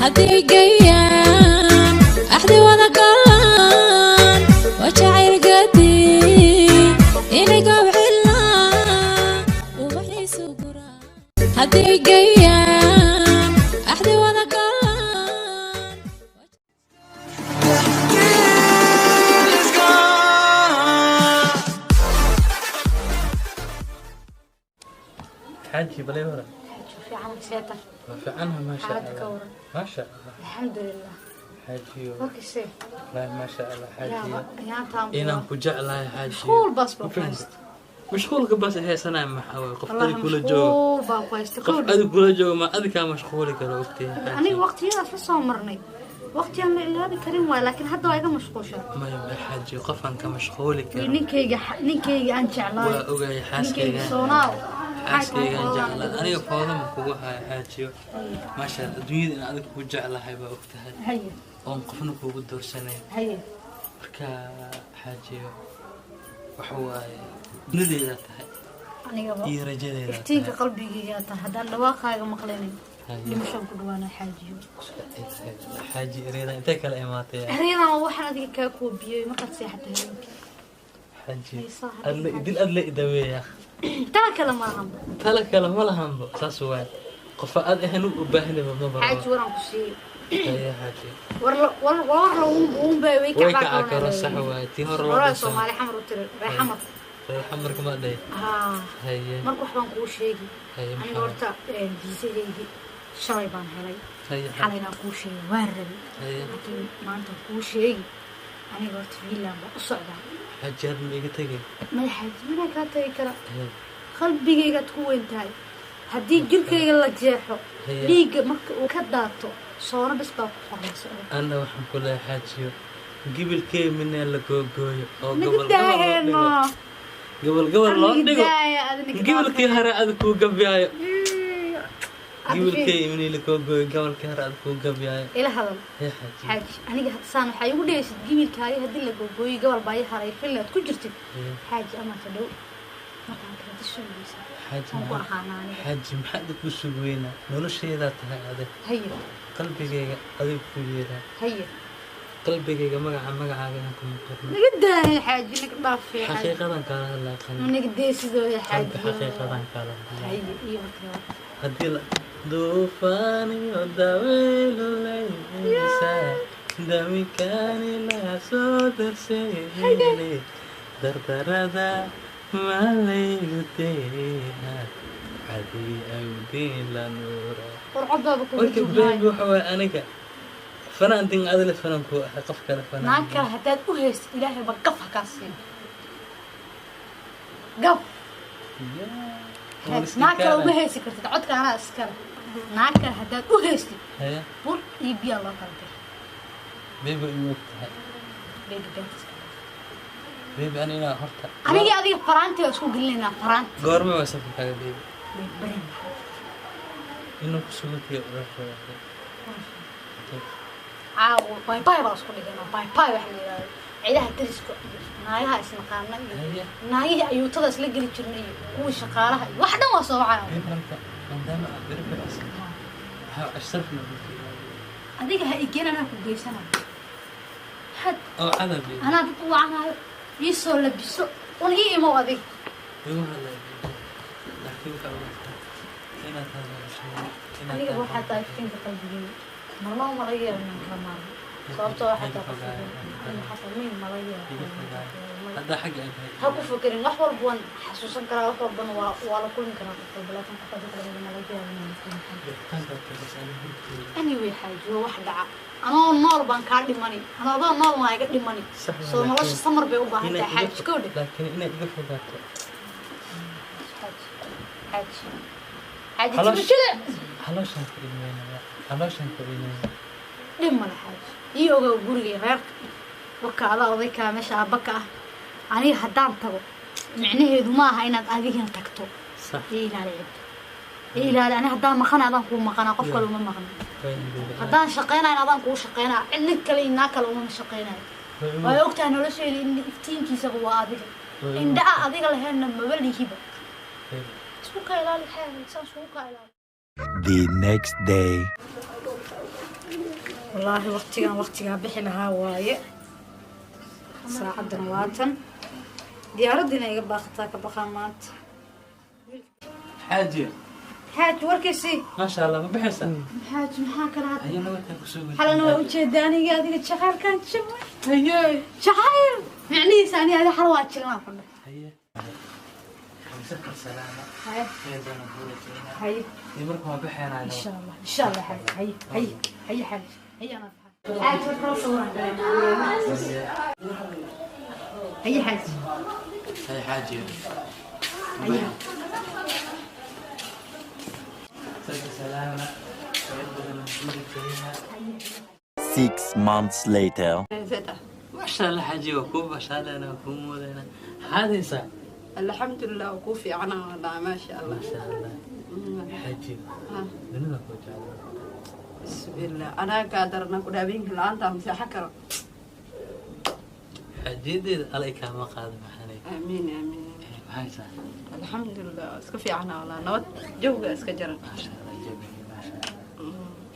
Hadday gayaan axdi wada galaan, waa jacayl gadi inay gabcilaan ubaxiisu guraan. Hadday gayaan axdi wada galaan. Till is gone. Xaaji, balay hore. Fiican, seeta? Waa fiicanaha, maasha Xaaladda ka Allah. waran? Maasha Allah. Alxamdulilah. Xaajiyo. Warkise. Wallaahi, maasha Allah, xaajiyo. Ayaantaan Inaan ku jeclahay, xaajiyo. Mashquul baas baa Ma ku fahamtay? haysta. Mashquulka baas haysanaya maxaa waay? Qof Wallahi adig kula joogo. Mashquul baa ku haysta. Qof adig kula joogo ma adig kaa mashquuli karo, ogtay? Aniga waqtiyadaas la soo marnay waqtiyaan la ilaabi karin waay, laakiin hadda waa iga mashquusha. Maya, maya, xaajiyo, qofaan ka mashquuli karo. Ninkayga, ninkayga aan jeclaay. Waa ogahay. Ninkayga. Xaaskayga. Soonaaw. Xaaskaygaan jeclaa. Aniga fooda ma kugu haya, xaajiyo, maasha Allah. Adduunyada in adig kugu jeclahay baa ogtahay oon qofna kugu doorsanayn. Marka, xaajiyo, waxa waaye dunideeda tahay Anigaba iyo rajadeeda iftiinka tahay. qalbigayga tahay. Haddaan dhawaaqaaga maqlanin, Haye. dhimashaan ku dhawaana, xaajiyo. Xaaji, ereyada intay kala imaatay? Eryadan waa waxaan adiga kaa koobiyey markaad seexatay habeenkii. Xaaji. Xiisaha. Adla idil, adla idaweeya. Taa kale maahanba. Tala kale ma lahanbo, saas waay. Qofa aad ahan u baahnaba ma Xaaji, baro. waraan ku siiyey. Haye, xaaji. War war war la uunba way. Way kaca karo, sax waay, tii hore loo Waraa dhashay. Soomaali xamar u tiri ree xamar. Reer xamarka ma dhahay? Haa. Haye. Marka wax baan kuu sheegi. Haye. Aniga Maxaa? horta viisahaygii shalay baan helay. Haye. Xalaynaan kuu sheegay, waan rabay, Haye. laakiin maanta kuu sheegi. Aniga horta Finland baan u socdaa. Xaaji, hadda ma iga tegay? Madaxaaji, manaa kaa tagi kara. Haye. Qalbigaygaad ku weyn tahay. Haddii jirkayga la jeexo, Haye. dhiigga marka uu ka daato, soono bes baa ku qoraysa. Anna waxaan ku leeyahay, xaajiyo, gibilkee minee la googooyo oo Naga gobol gobol loo daaheeno. dhigo, gobol gobol loo Aniga dhigo. daaya, adina. Gibilkii hore aad kuu gabyaayo, gibilkee minii la googooyo, gobolkii hore aad kuu gabyaayo. Ila hadal. Hee, xaaji. Xaaji, aniga hadda saan waxaa igu dhehaysid gibilkaaga haddii la googooyo, gobol baa ii haray, Finland ku jirtid. Haye. Xaaji, amaaka dhow markaan kala disugaysa Xaaji, waan ku maxaa aqaanaa aniga. Xaaji, maxaad ku sugweynaa? Nolosheedaa tahay adig. Haye. Qalbigayga adiga ku yeeraa. Haye. Qalbigayga magaca magacaaga inaan kuma qorno. Naga daaya, xaaji, naga dhaafay, xaaji. Xaqiiqadan kaala hadlaa, qalbi. Naga deesidooya, xaaji. Qalbi, xaqiiqadan kaala hadlaa. Haye, iyo markaa Haddii la duufaan iyo dabaylu leysa damikaani la soo darsayne, dardarada malaygu deena cadii awdiin la nuura. Warcod baaba kugu Marka joognaayo. Baby, waxa waaye aniga fanaan din adile fanaan ku ahay, qof kale fanaan. Naag kale haddaad u haystid, Ilaahay ba gaf ha kaa siiyo, gaf. Naag kale uma haysi kartid, codka anaa iskale. Naag kale haddaad u haystid, Haye. bur iyo biyaa loo kala diray. Baby, igu og tahay. Baby, beenta iska. Baby, ani inaa horta Aniga adiga faraanti waa isku gelinaynaa, faraanti. Goorma waa safarkaaga, baby? Baby, baren. Inuu ku sugantahay. Caawa bay bay baa isku dhiganaa, bay bay waxa la yidhahdo ciidaha dariska iyo naagaha isnaqaana iyo Haye. naagihii ayuutada isla geli jirnay iyo kuwii shaqaalaha iyo wax dhan waa soo wacaya. Baby, marka maadaama aad beri baxaysa, waxaa asharfna. Adiga ha igeen, anaa ku geysanayo had. Oo cada, baby. Anaa dad u wacanayo, ii soo labiso un, ii imow adiga. Igu hadlaya, baby, laakiin waxaa ogaataa inaad tahay noloshayda, inaad Aniga tahay. Waxaa tahay iftiinka qalbigeyga. Marnaba ma laga yaabo inaan kala maarmo, sababtoo waxaa tahay qof aniga xataa min ma laga yaabo. Iga fogaayo haddaa xagga aad tahay. Ha ku fekerin, wax walba waan xasuusan karaa, wax walbana waa la kulmi karaa qof walba, laakiin qof adiga laga ma laga yaabo inaan kulmi karo. Bixitaanka bas aniga hurteyda. Anyway, xaaji, waa wax dhaca. Anoo nool baan kaa dhimani, anoo adoo nool waan iga dhimani. Sax waa, soo nolosha laakiin samar bay u baahan inaad tahay, iga xaaji, kowdhe. Laakiin inaad iga fogaato. Xaaji, xaaji, xaaji. Caloosha- Timashada. Calooshaan ku ilmeynaya, calooshaan ku ilmeynaya. Dhib male, xaaji, ii ogow guriga reerka waka adaa oday kaa meesha aabba ka ah. Aniga haddaan tago, micnaheedu ma aha inaad adigina tagto. Sax. Ii ilaali cidda, ii ilaali. Ani haddaan maqana, adaan kuu maqanaa, qof kale uma maqna. Waayo, baby. Haddaan shaqaynayo, adaan kuu shaqaynaa, cid nin kale iyo naa kale uma shaqaynayo. Way ogtahay noloshayda in iftiinkiisaba waa adiga. Indhaha adiga lahaynna maba lihiba. Baby. Isku ka ilaali, xaaji, saan iskugu ka ilaali. The next day. Wallaahi waqtigan waqtigaa bixi lahaa waaye. Saacadan waatan diyaaraddiina iga baaqataa ka baqaan maanta. Xaajiyo. Xaaj, warkiisii. Maasha Allah, ma bixaysaa? Xaaj, maxaa kala hadda? Haye, nabadkaan kusoo weydiin. Xalana waa ujeedaa aniga adiga jacaylkan jabay. Haye. Jacayl micnihiisa aniga adiga xal waa jilnaa fadha. Haye, safar salaama. Haye. Khayr badan kuu rajaynaa. Haye. Iyo marka waa bixaynaa. Insha Allah, insha Allah xaaj. Haye, haye, haye xaaj, haye. Anaa xaaj war kala sawiraan. Haye xaaj. Haye xaajiyo. Haye. Safar salaama, khayr badan kuu rajaynaa. 6 months later. Maasha Allah xaajiyo, waa kuu bashaaleynaa, waa kuu moodeynaa. Maxaad haysaa? Alxamdulilah, waa kuu fiicana walaa, maasha Allah. Maasha Allah xaajiyo, dunida kuu jeclaa. Bismillah, anaa kaa darana ku dhaabeenka la-aanta ma seexan karo. Xaajiyadeeda alla kaama qaado maxaanay. Aamiin, aamiin. Maxaa haysaa? Alxamdulilah, waa iska fiicana walaa, nabad jawga iska jaran. Maasha Allah jawiga, maasha Allah,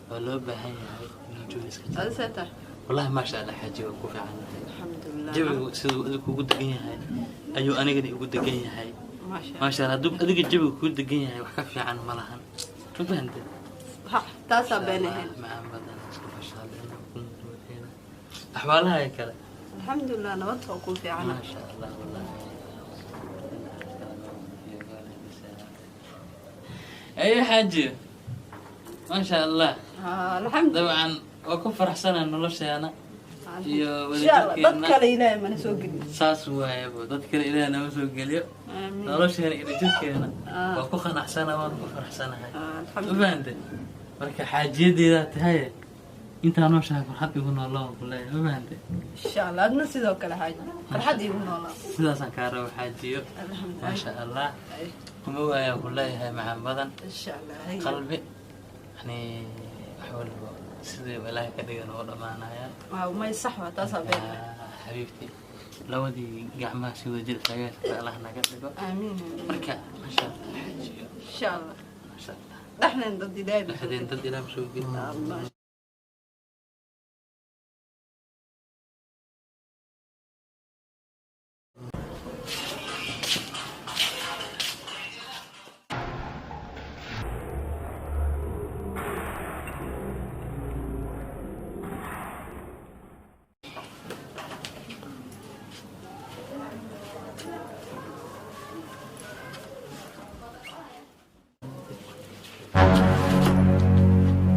waa loo baahan yahay inuu jawi iska jiro. Adi see tahay? Wallahi maasha Allah xaaji, waa ku fiican tahay. Alxamdulilah. Jawigu siduu adiga kugu degan yahay ayuu anigana igu degan yahay. Maasha Allah. Maasha Allah, hadduu adiga jawiga kugu degan yahay, wax ka fiican ma lahan, ma fahantay? Ha, taasaa been ahayn. Macaan badan iska bashaalena ku mudoodeyna axwaalaha kale. Alxamdulilah, nabad waa kuu fiicana. Maasha Allah wallahi. Aye xaaji, maasha Allah. Alxamdulilah. Dabcan waa ku faraxsanahay nolosheena iyo Insha Allah dad wadajirkeena. kale Ilaahay mana soo gelin. Saas waayaba, dad kale Ilaah nama soo geliyo. Aamiin. Nolosheena iyo jirkeena waa ku qanacsana, waan ku faraxsanahay. Ma Alxamdulilah. fahantay? Marka xaajiyadeedaa tahay, intaa nooshahay farxad igu noolaa ku leeyahay, ma fahantay? Insha Allah, adna sidoo kale xaaji, farxad iigu noolaa. Sidaasaan kaa rabo xaajiyo. Alxamdulilah. Maasha Allah, kuma waayaa ku leeyahay, macaan badan. Insha Allah, haye. Qalbi yani wax walba sidii Ilaahay ka dhigan oo dhammaanayaan. Waa may, sax waa taasaa been ahayn. Xabiibti, labadii gacmaha si wada jir isaga haysta Allah naga dhigo. Aamiin, aamiin. Marka maasha Allah xaajiyo. Insha Allah. Maasha Allah. Dhexdeen dad Ilaahay ma soo dhexdeen dad Ilaah ma soo gelin. Allah.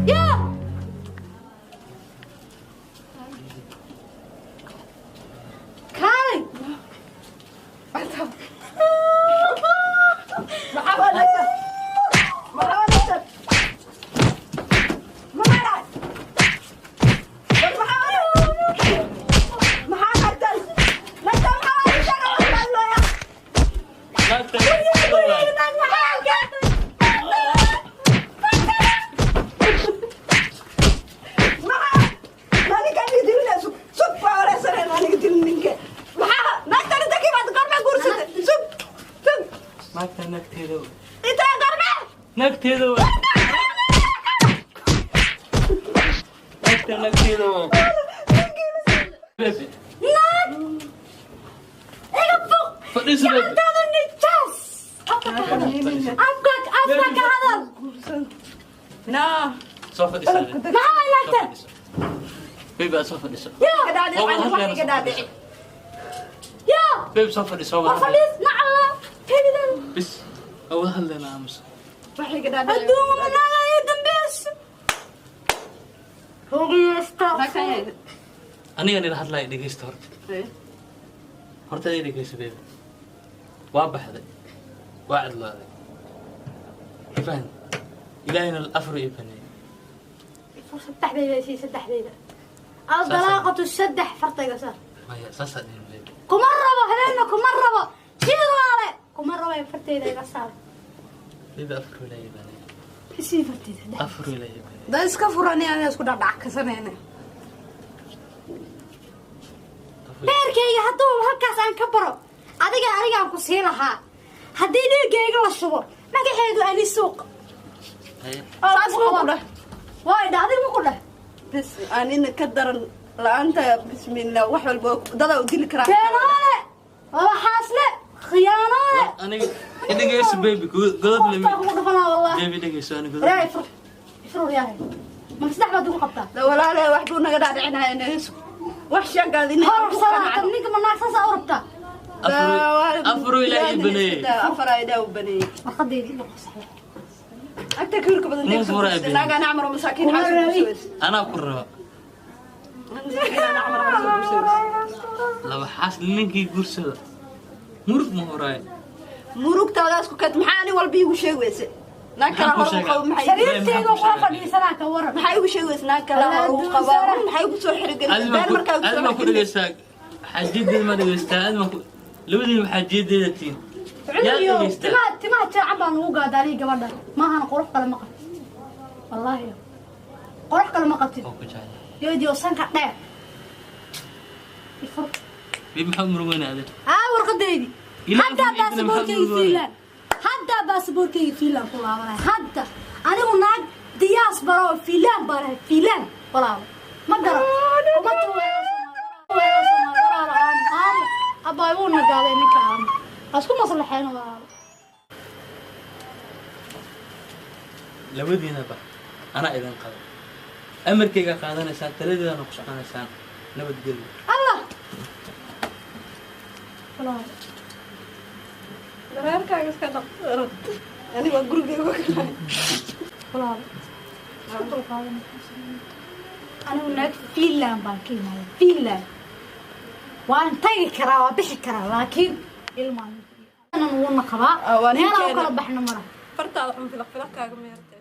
Yaa kaalay. Maxaa wanaagsan? Maxaa wanaagsan? Maxaa dhacay? War maxaa wanaagsan? Maxaa dhacay? Nagta maxaa wanaagsan? Waxaan looyaa. Gurigayga maxaa gaadhay? Maxaa? Aniga aniga dilina sug sug baa wareysanayna, aniga dilin ninke. Maxaa? Naagtan inta ka imaad goormaa guursatay? Sug sug. Naagta naagteeda wa. Intaa goormaa? Naagteeda wa, naagta naagteeda wa. Baby. Naag iga fuq. Fadhiiso, baby. Gacantaada nijaas. Afka afka ka hadal. Naa. Soo fadhiiso. Maxaa waay Soo naagtan? fadhiiso baby, aad soo fadhiiso. Yaa. Iga dhaadhici, wax iga dhaadhici. Yaa. Baby, soo fadhiiso. War fadhiis nacla kelidan. Bis, waa wada hadlaynaa, aamus. Wax iga dhaadhici. Adduunka manaaga iyo dambeys hogiyesta. Naagtan yaa- Aniga nila hadlaya, dhegeysta horta. Eh. Horta adiga dhegeysta baby. Waa baxday, waa cadlaaday, fahan? Ilaahayna afar ii baneeyey. Saddexdayda sii, saddexdayda aldalaaqatu saddex fartayga saar. Maya, saasaa dhihin baby. Kuma rabo habeenna, kuma rabo jiilaale, kuma rabo fartayda iga saar. Baby, afar ilaahay ii baneeyey. Sii fartayda saddex. Afar ilaahay ii baneeyey. Da iska furani, aniga isku dhacdhac kasanayna. Afar. Beerkayga hadduu halkaas aan ka baro adiga, anigaan ku sii lahaa. Haddii dhiiggayga la shubo, magaxeedu ani suuq. Haye. Saas ma ku dheh. Waay dha, adiga ma ku dheh. Bes anina ka daran la'aanta, bismillah, wax walba dadaa u dili karaa. Beenaale, laba xaasle, khiyaanoole. Aniga dhegeyso, baby, godod lami. Qoftaa kugu dhufanaa, wallah. Baby, dhegeyso, ani godod. Raa ifur, ifur yahay, ma saddex baad ugu qabtaa? Da walaale, wax buu naga dhaadhicinaya, naga sug, wax sheegaad in Hor salaatan ninka ma naag saas u rabtaa? Afar ilaa ii baneeyey. Afar ilaa u baneeyey. Warqadeydii iyo qosaxda. Agta kiirka badan. Nin furay been. Naagaa nacmar oo masaakiin Kuma xaas rabi. Anaa ku raba. Masaakiin nacmar oo guursaday. Laba xaas ninkii guursada murug ma horaayo. Murugtaadaas ku kad, maxaa ani walba iigu sheegi weyse? Naag kala Maxaan kuu hore u sheegaa? qabo, maxay Sariirteyda kula fadhiisanaa, ka waran? Maxay igu sheegi weyse naag kala hore u qaba? Maxay igu soo xirigelin been markaa igu Adi soo maa ku xirigelin? Dhegeysaa, xaajiyadeeda ma dhegeystaa? Adi maa ku labadiina xaajiyadeeda tiin yaa Cunuyo. Dhegeystaa. Timaha jeecan baan ugu gaadaaliy gabadha, maahana qurux kale ma qabtid, wallaahi qurux kale ma qabtid. Oo ku jeclaa. Geediyo sanka dheer, ifur. Bi maxaa murugoynaa adi? Aa, warqadeydii. Ilaa Haddaa afar iyo baasaboorkeyga maxaa Finland, haddaa baasaboorkeyga Finland ku laabanaya hadda. Anigu naag diyaas baro oo Finland baan ahay, Finland walaalo ma garo kuma tuweeyo. Walaalo, aam abaay wuu nagaaday ninka, aam asku maslaxeen walaalo. Labadiinaba anaa idin qaba, amarkayga qaadanaysaan, taladeedana ku soconaysaan, nabadgelyo. Allah, walaalo. Dareerkaaga iska dhaq, ani waa gurigeyga ku. Walaalo, isku dulqaadan. Anigu naag Finland baan ka imaaday, Finland waan tagi karaa, waa bixi karaa, laakiin ilmaan wuuna qabaa. Ah, waa meelaa u ninkeena. Kala baxno mara. Fartaada xun, filaq filaqkaaga meerta.